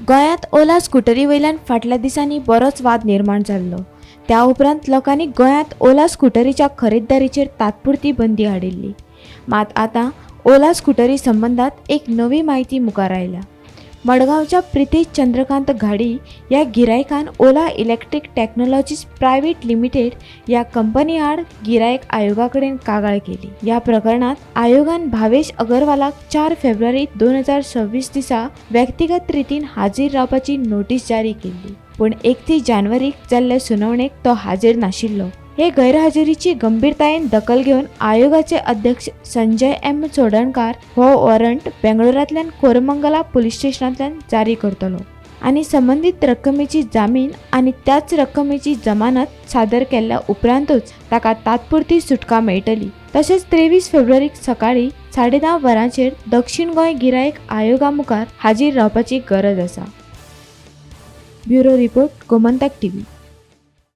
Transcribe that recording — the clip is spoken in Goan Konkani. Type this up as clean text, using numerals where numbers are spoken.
गोंयांत ओला स्कुटरी वयल्यान फाटल्या दिसांनी बरोच वाद निर्माण जाल्लो. त्या उपरांत लोकांनी गोंयांत ओला स्कुटरीच्या खरेददारीचेर तात्पुरती बंदी हाडिल्ली. मात आतां ओला स्कुटरी संबंदांत एक नवी म्हायती मुखार आयल्या. मडगांवच्या प्रितेश चंद्रकांत घाडी ह्या गिरायकान Ola electric technologies private limited ह्या कंपनी आड गिरायक आयोगा कडेन कागाळ केली. ह्या प्रकरणांत आयोगान भावेश अगरवालाक 4 फेब्रुवारी 2026 दिसा व्यक्तिगत रितीन हाजीर रावपाची नोटीस जारी केल्ली. पूण 31 जानेवारीक जाल्ले सुनावणेक तो हाजीर नाशिल्लो. हे गैरहाजेरीची गंभीरतायेन दखल घेवन आयोगाचे अध्यक्ष संजय एम चोडणकार हो वॉरंट बेंगळुरांतल्यान कोरमंगला पुलीस स्टेशनांतल्यान जारी करतलो आनी संबंदीत रक्कमेची जामीन आनी त्याच रक्कमेची जमानत सादर केल्ल्या उपरांतूच ताका तात्पुरती सुटका मेळटली. तशेंच 23 फेब्रुवारीक सकाळीं 10:30 वरांचेर दक्षिण गोंय गिरायक आयोगा मुखार हाजीर रावपाची गरज आसा. Bureau report, Gomantak TV.